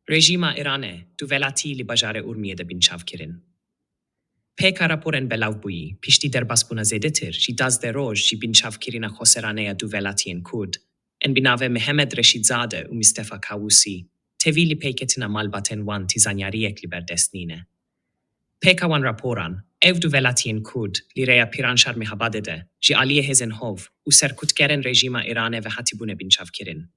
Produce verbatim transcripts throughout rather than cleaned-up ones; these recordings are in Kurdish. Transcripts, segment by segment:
Rejîma Îranê du welatî li bajarê Urmiyê de binçav kirin. Pêka raporên belavbûyî, piştî derbasbûna zêdetir ji duwazdeh roj ji binçavkirina xweseraneya du welatiyên Kurd, ên bi navê Mihemed Reşîdzade û Mistefa Kawusî, tevî li pêketina malbatên wan ti zanyariyek li ber dest nîne. Pêka wan raporan, ev du welatiyên Kurd li rêya Pîranşar Mihabadê de ji aliyê hêzên hov û serkutkerên rejîma Îranê ve hatibûne binçavkirin.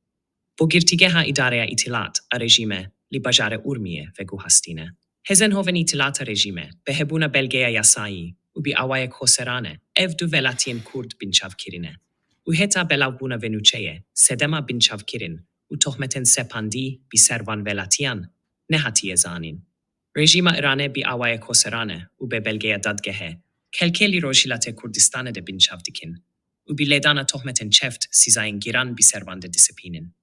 Bo girtîgeha Îdareya Îtîlaat a rejîmê li bajarê Urmiyê veguhastîne. Hêzên hovên îtîlaata rejîmê bi hebûna belgeya yasayî û bi awayek xweserane ev du welatiyên Kurd binçav kirine û heta belavbûna vê nûçeyê sedema binçavkirin û tohmetên sepandî bi ser van welatiyan nehatiye zanîn. Rejîma Îranê bi awayek xweserane û bi belgeya dadgehê kelkê li Rojhilatê Kurdistanê de binçav dikin û bi lêdana tohmetên çeft sîzayên giran bi ser van de disepînin.